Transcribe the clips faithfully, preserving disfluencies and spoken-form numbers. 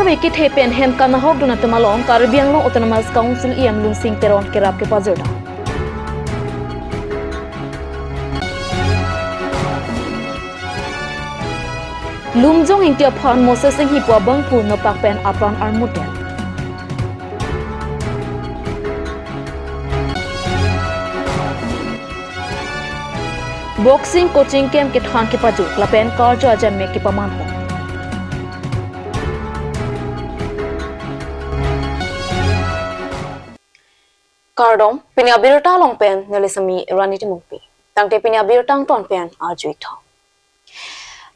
Kethe pen hem kanahokdun atum along Karbi Anglong Autonomous Council E M Lunsing Teron kerap kepajirta. Lumjong Ingti aphan Moses Inghi pu abangphu nopak pen apran armut det. Boxing coaching camp kethan kepajok lapen karja ajam me kepamanpo. Kardom, pini abirta along pen neli sami Rani Timungpi. Tangte pini abirta angton pen arju-ik tha.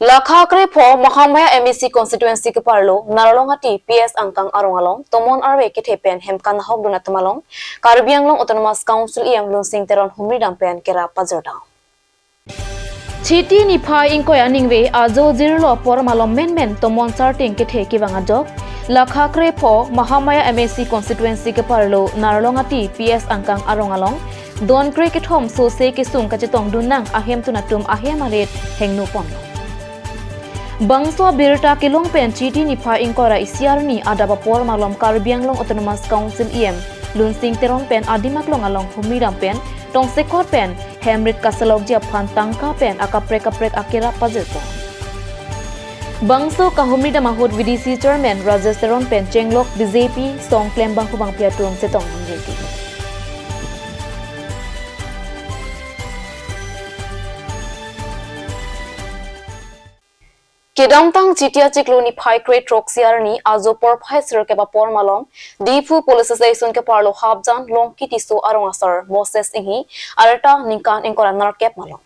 Lakha krepho Mahamaya M A C constituency keparlo Narlongati P S angkang arong along tomon arve kethe pen hem kanahokdun atum along Karbi Anglong Autonomous Council E M Lunsing Teron humri dam pen kerap pajirta. Chiti niphai ingkoi aningve ajo jirlo apor malom menmen tomon sarting kethe kevang ajok Lakha krepho Mahamaya M A C constituency keparlo Narlongati P S angkang arong along don kre kethom sose kesung kachetongdun nang ahemtun atum ahem arit hengno ponlo. Bangso abirta kelong pen Chiti niphai ingkoi ra isi arni adap apor malom Karbi Anglong Autonomous Council E M Lunsing Teron pen adim aklong along humri dam pen tongsekot pen hem rit kaselokji aphan tangka pen akaprek kaprek akerap pajirpo. Bangso kahumri dam ahut V D C Chairman Rajesh Teron pen chenglok B J P song klembang hubang pi atum chetong hingri. Kedamtang Chiti achiklo niphai kre throksi arni ajo porphai sirkep apor malom Diphu police station keparlo Hapjan Longki Tisso arong asar Moses Inghi arta ningkan ingkoi ra nerkep malom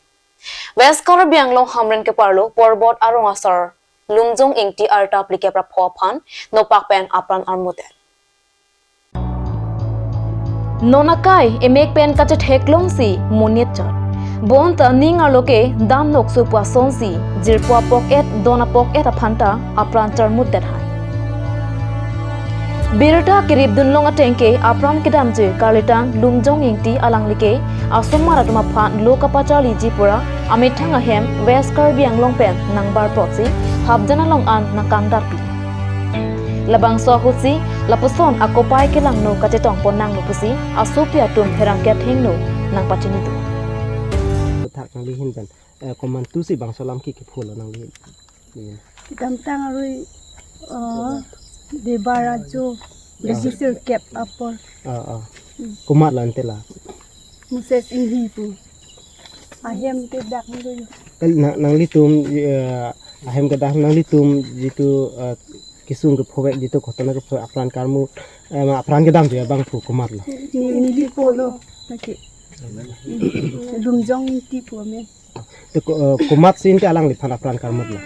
West Karbi Anglong Hamren keparlo Porbot arong asar Lumjong Ingti arta phlikep ra pho aphan nopak pen apran armut det. Non akai emek pen kachetheklongsi monit chot. Bonta ning arlo ke dam nokso pu asonsi jirpo apok et don apok et aphanta apran charmut det hai. Birta keripdun long ateng ke apran kedamji karlitang Lumjong Ingti alangli ke asomar atum aphan lo kapacharliji pura amethang ahem West Karbi Anglong pen nangbar protsi Hapjan along an nangkangdarpi. Labangso ahutsi lapuson akopai kelangno kachetong pon nanglo pusi asopi atum pherangke athengno nangpachinidun. Thak nangli ahin pen, eh, komantusi bangso alam ke kephulo nangli ahin? Kedamtang arui, eh, Debar ajo, ah, besi sirkep apor. Ah, ah. Hmm. Komat lo ante la? Moses Inghi pu. Ahem ke dak ni. Kali na, nanglitum, eh, ahem ke dak nanglitum jitu, eh, kesung kephovek jitu ghotona kephovek apran karmut, eh, ma apran kedamji abangphu komat lo? Ni, neli polo lagi. Lumjong Ingti pu amen. Te ko, eh, komatsi ante alangliphan apran karmut lo?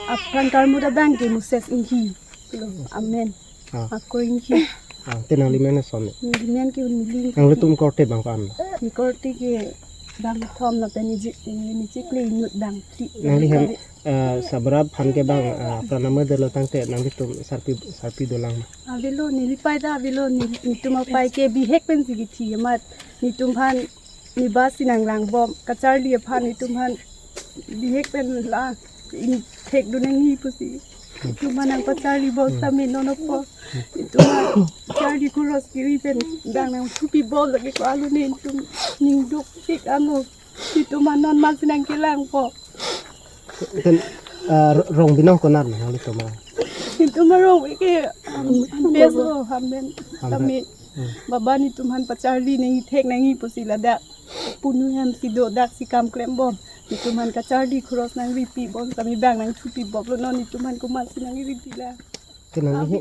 Apran karmut abang ke Moses Inghi lo amen. Ah. Ako Inghi. Ah, te nangli men ason ni? Neli men ke Hunmiling. Nanglitum korte bang ko-an lo? Ni korte ke bang thom lapen niji, niji kle inut bang phli. Nangli hem, eh, sabra aphan ke bang, eh, apran amedelo tangte nanglitum sarpi, sarpi dolang ma? Avelo, neli pai ta avelo, neli, netum apai ke bihek pensi kithi amat netum aphan ne bus si nanglangbom, kacharli aphan netum aphan bihek pen la ingthekdun nangji pusi. Netum aphan nangpacharlibom sitame non apor netum aphan charli khuros kiri pen bang nangthupi bom lake ko-an lo netum ning dukpik amo. Netum aphan non masi nangkelangpo. Ten, eh, ro-, rong binong konat lo nanglitum a? Netum arong ke, um, Hampes lo, Hamren. Hamren. Tame, hmm, baba netum aphan pacharli nangji thek nangji pusi ladak punu hem si do daksi kam klembom. Netum aphan kacharli khuros nangripibom, tame bang nangthupibom lo non netum aphan komatsi nangripi la. Kenang hi.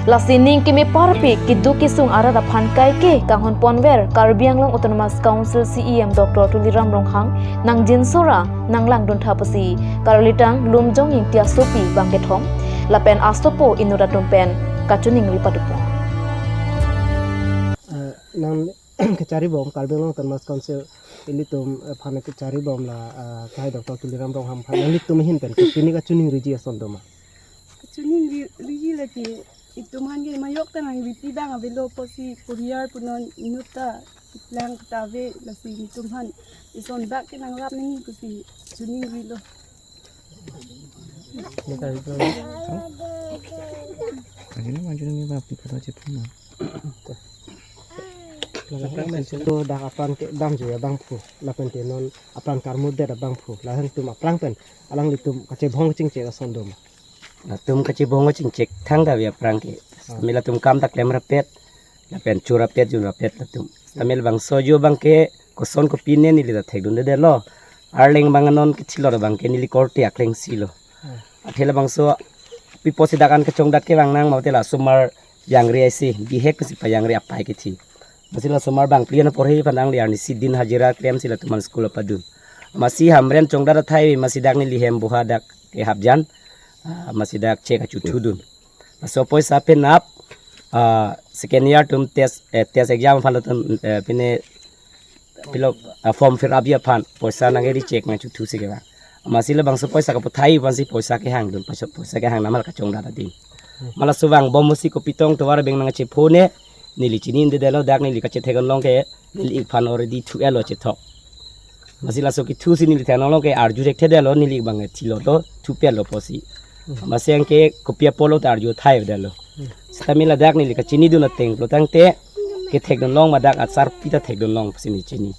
Lasi ning keme parpik keduk kesung arat aphan kaike kanghon ponver Karbi Anglong Autonomous Council C E M Doctor Tuliram Ronghang nangjinso ra nanglangdun tha pusi karlitang Lumjong Ingti asopi bang kethom lapen asopo inut atum pen kachiningri padupo. Eh, nang kacharibom Karbi Anglong Autonomous Council ilitum, eh, aphan kacharibom la, eh, kehai Doctor Tuliram Ronghang aphan nanglitum ahin pen kepini kachiningriji ason doma? Kachiningriji lake itum aphan ke majok ta nangripi bang avelo pusi poriyar punon inut ta lang ta ave lasi itum aphan ison bak ke nangrap nangji pusi chiningrilo. Ini tadi tuh. Ajin manjun ni ba pi kado chepuna. Aphrang pen to dak apran kedamji abangphu, lapen te non apran karmudet abangphu, lahentum aphrang pen alanglitum kachebong chingchek ason doma? Latum kachebong chingchek thangta ave aphrang ke. Ah. Tame latum kam ta klem rapet, lapen cho rapet, jun rapet latum. Tame labangso ajo abangke koson kopine neli ta thekdundedetlo. Arleng abang non kethilot abangke neli korte akleng si lo. Hmm. Athe labangso pi apotsi dak an kachongdat ke vang nang ma te la osomar jangre aisi, bihek si pajangre apai kethi. Amatsi la osomar bangphli an porhe aphan nangli arnisi din hajira klemsi latum an school apadun. Amatsi Hamren chongdat athai amatsi dak neli hem boha dak ke hapjan. Ah, amatsi dak chek achuthudun. Laso apoisa penap, ah, second year atum test, eh, test exam aphan latum, eh, pine pilo, ah, form fill up ji aphan poisa nangkeri chek nangchuthusi kevang. Amatsi labangso poisa kapathai aphansi poisa kehangdun, poisa, poisa kehang namal kachongdat adim. Ma laso vangbom pusi kopi tong tovar abeng nangchephone, neli chinidedetlo, dak neli kachethek along ke neli-ik aphan already thu-etlo chethok. Amatsi laso kethusi neli thek along ke arju thekthedetlo, neli-ik abang thilotlo, thupetlo pusi. Amatsi anke kopi apotlo ta arju thai-edetlo. Sitame ladak neli kachinidun ateng pulo tangte kethekdun long ma dak asarpi ta thekdun long pusi neli chini.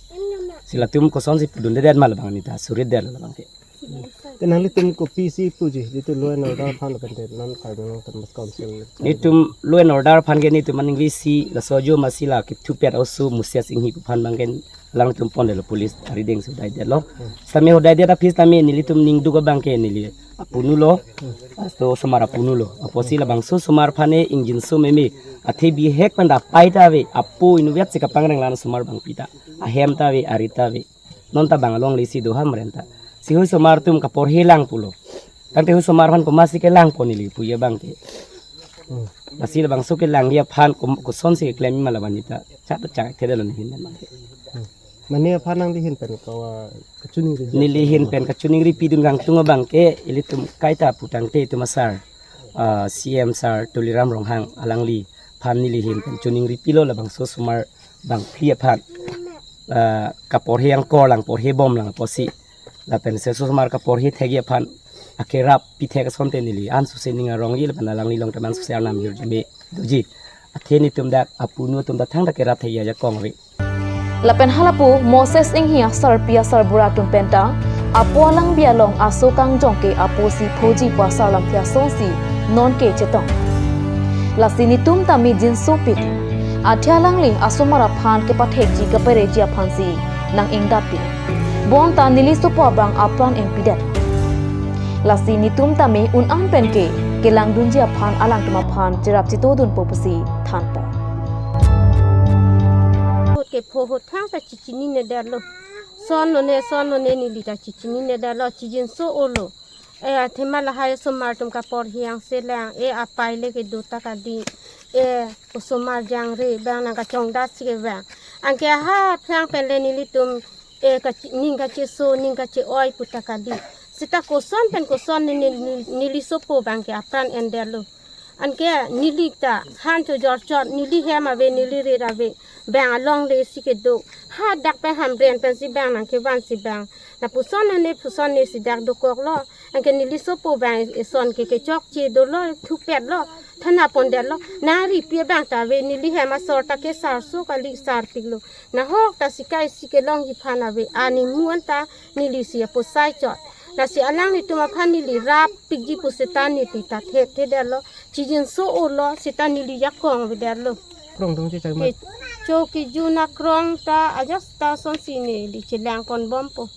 Si latum kosonsi pudundedet ma labang neli ta suridetlo labangke. Te nanglitum kopisi puji, jitu law and order aphan lapen te non Karbi Anglong Autonomous Council? Netum law and order aphan ke netum aningvisi laso ajo amatsi la kethupet aoso Musia Singhi pu aphan abangke alangtum pondetlo, police arideng si hodaidetlo. Hmm. Sitame hodaidet aphi sitame nelitum ningduk abangke neli apunu lo. Hmm. Laso osomar apunu lo. Apotsi labangso osomar aphan e ingjinso meme, athe bihek pen dak apai ta ave, apo inutvet si kapangreng, la osomar bangpi ta. Ahem ta ave, arit ta ave. Non ta bang alongle si do Hamren ta. Si hui osomar atum kaporhe lang pulo. Tangte hui osomar aphan komatsi kelang pon neli puji abangke. Hmm. Lasi labangso kelangji aphan kom-, kosonsi keklem ma labang neli ta chak chak thedetlo neli ahin pen abangke. Hmm. Mane aphan nangli ahin pen kawa kachiningri? Neli ahin pen kachiningri pidun kangtung abangke ilitum kaita pu tangte itum asar, ah, C M sir Tuliram Ronghang alangliphan neli ahin pen chiningripilo labangso osomar bangphli aphan, ah, kaporhe angkor lang, porhe bom lang apotsi. Lapen se osomar kaporhe thekji aphan akerap pithek asonte neli ansose ning arongji lapen alangli along teman sose arnam hirjume doji. Athe netum dak apunu atum dak thangta kerap thekji ajakong ave. Lapen halapu Moses Inghi asarpi asarbura atum penta apo alangbi along aso kangjong ke apo si phoji pu asar lamthe asonsi nonke chetong. Lasi netum tame jinsopik. Athe alangli asomar aphan kepathekji kapereji aphansi nang-ingdappi. Bonta neli sopo abang apran ingpidet. Lasi netum tame un-an penke kelangdunji aphan alangtum aphan cherap chetongdunpo pusi thanpo. Ahut kepho ahut thangta chichininedetlo. Son lone, son lone neli ta chichininedetlo, chijinso-olo. E, athema lahai osomar atum kaporhe angse lang, e, apai le kedo ta kali, e, osomar jangre abang nangkachongdatsi kevang. Anke aha aphrang pen le nelitum, e, kachi-, ning kacheso, ning kache-oi pu ta kali. Seta koson pen koson ne, ne, ne, neli sopo abangke apran endetlo. Anke neli ta han chojor chot, neli hem ave, neli rit ave, bang alongle si kedo. Hadak pen Hamren pensi bang nangkevansi bang. Lapuson ane puson ne si dak dokoklo. Anke neli sopo abang eson ke kechokche dolo, thupetlo, thana pondetlo. Nangripi abang ta ave, neli hem asor ta kesarso kali, sarpiklo. Nahok ta sikai si kelongji aphan ave, aning mu anta neli si aposai chot. Lasi alanglitum aphan neli rappikji pu seta neli ta thekthedetlo. Chijinso-olo seta neli jakong avedetlo. Krong dong chechak ma? Ke-, cho kejun akrong ta ajat ta asonsi neli chelang ponbompo.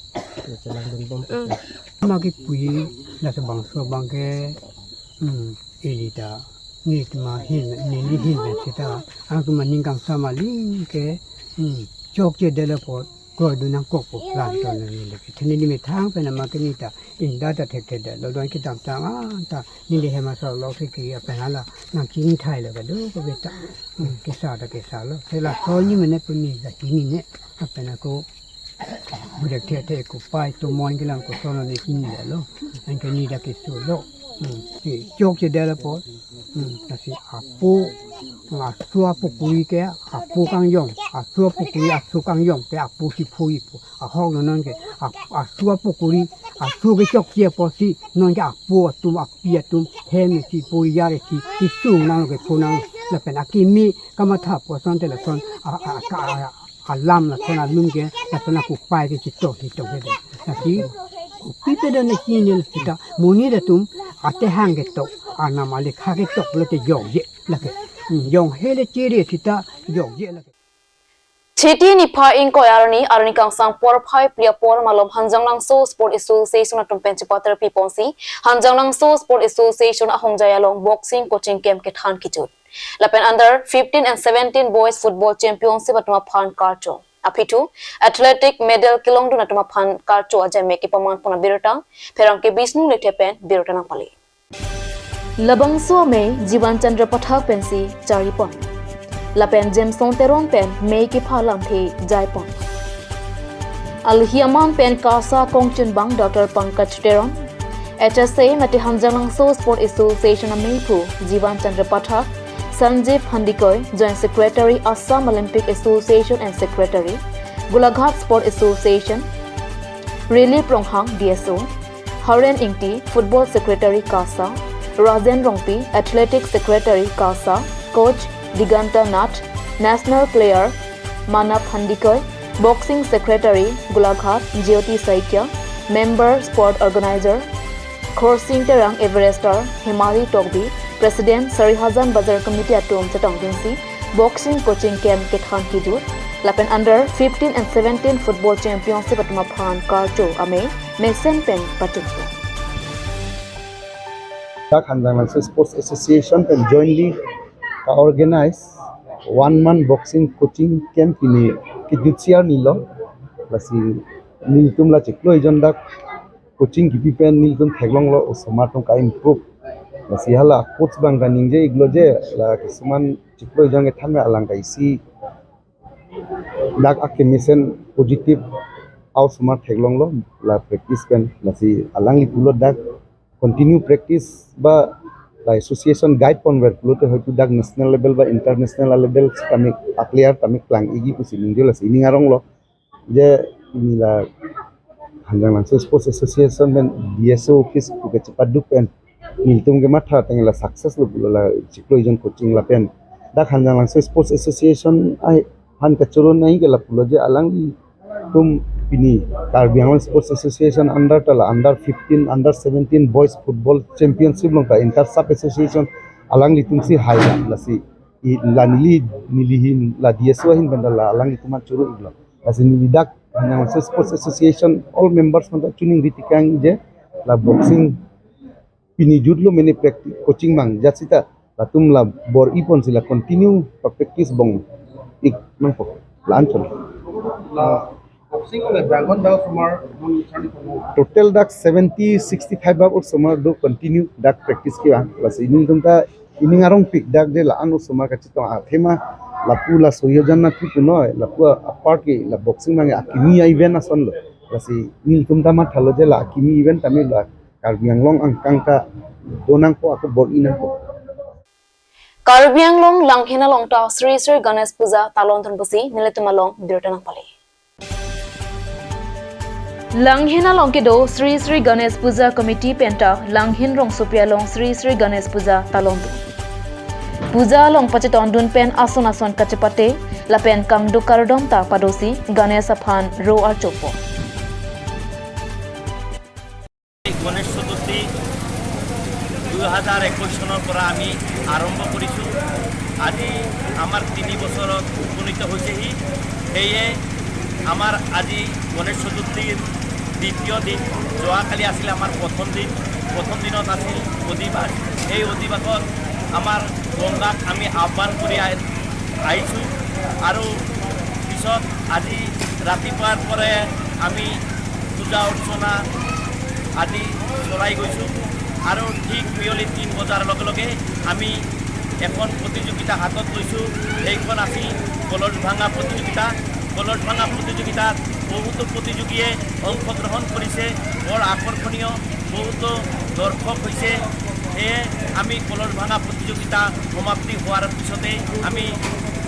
Neli chelangdunbompo. Mm. Ma kipuji, laso bangso abangke, hmm, ili ta, neli tuma ahin, neli ahin pen seta, alangtum aning kangsam aling ke, hmm, chokchedetlo apot kroidun nangkokpo plan ton neli ke. Athe neli methang pen ama ke neli ta ingda ta thekthedetlo, don kedamtang anta neli hem asor lok si ke apen hala nangchingthailo kadokave ta. Hmm, kesa ta kesalo. Sela soni mene pu neli ta chinine. Apen ako gudek the the kopai tomon kelang koson lo neli chinidetlo. Anke neli ta kesolo. Hmm, si chokchedetlo apot. Hmm, lasi apo, aso apokori ke apo kangjong, aso apokori aso kangjong ke apo si phoipo. Ahok lo non ke ap-, aso apokori, aso kechokche apotsi non ke apo atum, api atum hem si porijar si kesung nanglo, kepho nanglo. Lapen akimi kamatha apot asonte lason a, a, ka, a, alam lason alun ke lason akupai ke chito chito ke de. Lasi kopi pedo ne kini sita monit atum atehang ketok, anam alekha ketok lote jokje lake. Hmm, jong hele chere sita jokje lake. Chiti niphai ingkoi arni, arni kangsam porphai phli apor malom Hanjanglangso Sport Association atum pen chepatar piponsi Hanjanglangso Sport Association ahongjai along boxing coaching camp kethan kejut. Lapen under fifteen and seventeen boys football championship atum aphan karcho. Aphi thu athletic medal kelongdun atum aphan karcho ajai me kepaman pon abirta, pherangke Bishnu Lekthe pen birta nangpale. Labangso amei Jivan Chandra Pathak pensi charipon. Lapen Jameson Teron pen mei kepha lamthe jaipon. Alohi aman pen KASA kongchunbang Doctor Pankaj Teron, H S A mate Hanjanglangso Sport Association ameiphu Jivan Chandra Pathak, Sanjeev Handikoi, Joint Secretary Assam Olympic Association and Secretary, Golaghat Sport Association, Rilip Ronghang, D S O, Haren Ingti, Football Secretary KASA, Rajen Rongpi, Athletic Secretary KASA, Coach Diganta Nath, National Player Manav Handikoi, Boxing Secretary Golaghat Jyoti Saikia, Member Sport Organizer Khorsing Terang, Everester Hemali Tokbi, President Sarihajan Bazar Committee atum chetongdunsi boxing coaching camp kethan kejut, lapen under fifteen and seventeen football championship atum aphan karcho amei mesen pen pachunpo. Dak Hanjanglangso Sports Association pen jointly ka-organize one month boxing coaching camp pini kejutsi arni lo. Lasi nelitum la chiklo ejon dak coaching kipi pen nelitum theklonglo, osomar atum ka-improve. Lasi hala coach abang kaningje-iklo je la kisuman chiklo ejon kethan me alang ka isi dak akemesen positive a-osomar theklonglo la practice pen. Lasi alangli pulo dak continue practice ba la association guide ponver pulote hoitu dak national level ba international level tame a-player tame klang-ikji pusi ningje. Lasi ining aronglo je pini la Hanjanglangso Sports Association pen D S O office pu kachepaduk pen nelitum kematha tangte la success lo pulo la chiklo ejon coaching lapen dak Hanjanglangso Sports Association aphan kachoro nangji ke lapulo je alanglitum pini Karbi Anglong Sports Association under ta la under fifteen, under seventeen boys football championship along ta inter sub association alanglitumsi hai la, lasi i la neli, neli ahin la D S O ahin pen ta la alanglitum aphan choro-iklo. Lasi neli dak Hanjanglangso Sports Association all members aphanta choningri tekang je la boxing pini jutlo mene practice coaching mang jat sita latum la bor-i ponsi la continue pa-practice bong-ik nangpo la-an chot. La boxing le bangon dak osomar mon charli kono. Total dak seventy, sixty-five bak osomar do continue dak practice kevang. Lasi nelitum ta ining arongpik dak je la-an osomar kachetong athema lapu la Surya Janna thu punoi lapu apart ke la boxing mang akimi a-event asonlo. Lasi nelitum ta mathalo je la akimi event tame la Karbi Anglong angkang ta do nangpo, ako bor-i nangpo. Karbi Anglong Langhin along ta Sri Sri Ganesh Puja talondun pusi nelitum along birta nangpale. Langhin along kedo Sri Sri Ganesh Puja Committee pen ta Langhin rongsopi along Sri Sri Ganesh Puja talondun. Puja along pachetongdun pen ason ason kachepate lapen kangduk kardom ta padosi Ganesh aphan ro archopo. Ganesh চতুৰ্থী দুই হাজাৰ একৈছ চনৰ পৰা আমি আৰম্ভ কৰিছোঁ। আজি আমাৰ তিনি বছৰত উপনীত হৈছেহি। সেয়ে আমাৰ আজি গণেশ চতুৰ্থীৰ দ্বিতীয় দিন। যোৱাকালি আছিল আমাৰ প্ৰথম দিন। প্ৰথম দিনত আছিল অধিবাস। এই অধিবাসত আমাৰ গংগাক আমি আহ্বান কৰি আ-, আহিছোঁ। আৰু পিছত আজি ৰাতিপুৱাৰ পৰাই আমি পূজা অৰ্চনা আদি চলাই গৈছোঁ। আৰু ঠিক বিয়লি তিন বজাৰ লগে লগে আমি এখন প্ৰতিযোগিতা হাতত লৈছোঁ। সেইখন আছিল কলচ ভাঙা প্ৰতিযোগিতা। কলচ ভাঙা প্ৰতিযোগিতাত বহুতো প্ৰতিযোগীয়ে অংশগ্ৰহণ কৰিছে। বৰ আকৰ্ষণীয়, বহুতো দৰ্শক হৈছে। সেয়ে আমি কলস ভাঙা প্ৰতিযোগিতা সমাপ্তি হোৱাৰ পিছতেই আমি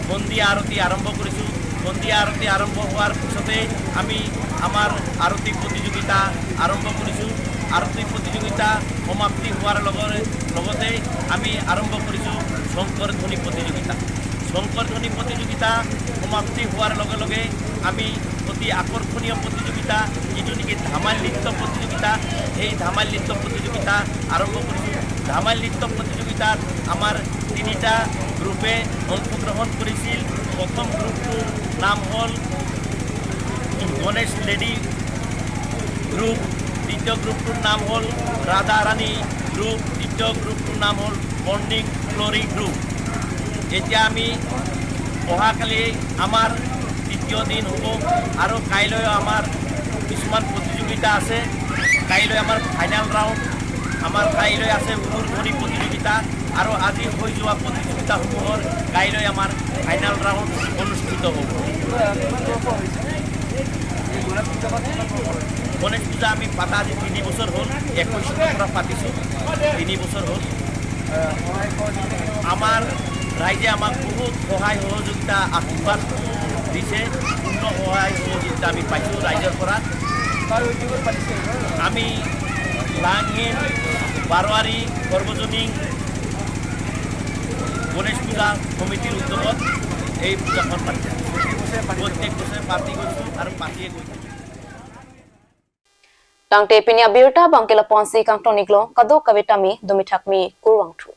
বন্দিয়া আৰতী আৰম্ভ কৰিছোঁ। বন্দিয়া আৰতী আৰম্ভ হোৱাৰ পিছতেই আমি আমাৰ আৰতী প্ৰতিযোগিতা আৰম্ভ কৰিছোঁ। আৰতী প্ৰতিযোগিতা সমাপ্তি হোৱাৰ লগতে, লগতে আমি আৰম্ভ কৰিছোঁ শংকৰ ধ্বনি প্ৰতিযোগিতা। শংকৰ ধ্বনি প্ৰতিযোগিতা সমাপ্তি হোৱাৰ লগে লগে আমি অতি আকৰ্ষণীয় প্ৰতিযোগিতা, যিটো নেকি ধামাল নৃত্য প্ৰতিযোগিতা, সেই ধামাল নৃত্য প্ৰতিযোগিতা আৰম্ভ কৰিছোঁ। ধামাল নৃত্য প্ৰতিযোগিতাত আমাৰ তিনিটা গ্ৰুপে অংশগ্ৰহণ কৰিছিল। প্ৰথম গ্ৰুপটোৰ নাম হ'ল গণেশ লেডি গ্ৰুপ, দ্বিতীয় গ্ৰুপটোৰ নাম হ'ল ৰাধা ৰাণী গ্ৰুপ, তৃতীয় গ্ৰুপটোৰ নাম হ'ল মৰ্ণিং গ্লৰি গ্ৰুপ। এতিয়া আমি অহাকালি আমাৰ তৃতীয় দিন হ'ব আৰু কাইলৈ আমাৰ কিছুমান প্ৰতিযোগিতা আছে। কাইলৈ আমাৰ ফাইনেল ৰাউণ্ড, আমাৰ কাইলৈ আছে উলুধ্বনি প্ৰতিযোগিতা আৰু আজি হৈ যোৱা প্ৰতিযোগিতাসমূহৰ কাইলৈ আমাৰ ফাইনেল ৰাউণ্ড অনুষ্ঠিত হ'ব। গণেশ পূজা আমি পাতা আজি তিনি বছৰ হ'ল, একৈশ চনৰ পৰা পাতিছোঁ, তিনি বছৰ হ'ল। আমাৰ ৰাইজে আমাক বহুত সহায় সহযোগিতা, আশীৰ্বাদ দিছে, পূৰ্ণ সহায় সহযোগিতা আমি পাইছোঁ ৰাইজৰ পৰা। আমি লাংহিন, বাৰোৱাৰী, সৰ্বজনীন গণেশ পূজা সমিতিৰ উদ্যোগত এই পূজাখন পাতিছে। প্ৰত্যেক বছৰে পাতি গৈছোঁ আৰু পাতিয়ে গৈ থাকিম। Tangte pini abirta abangke lapu-ansi kangton-iklo, kadokave tame dome thakme kurvangthu.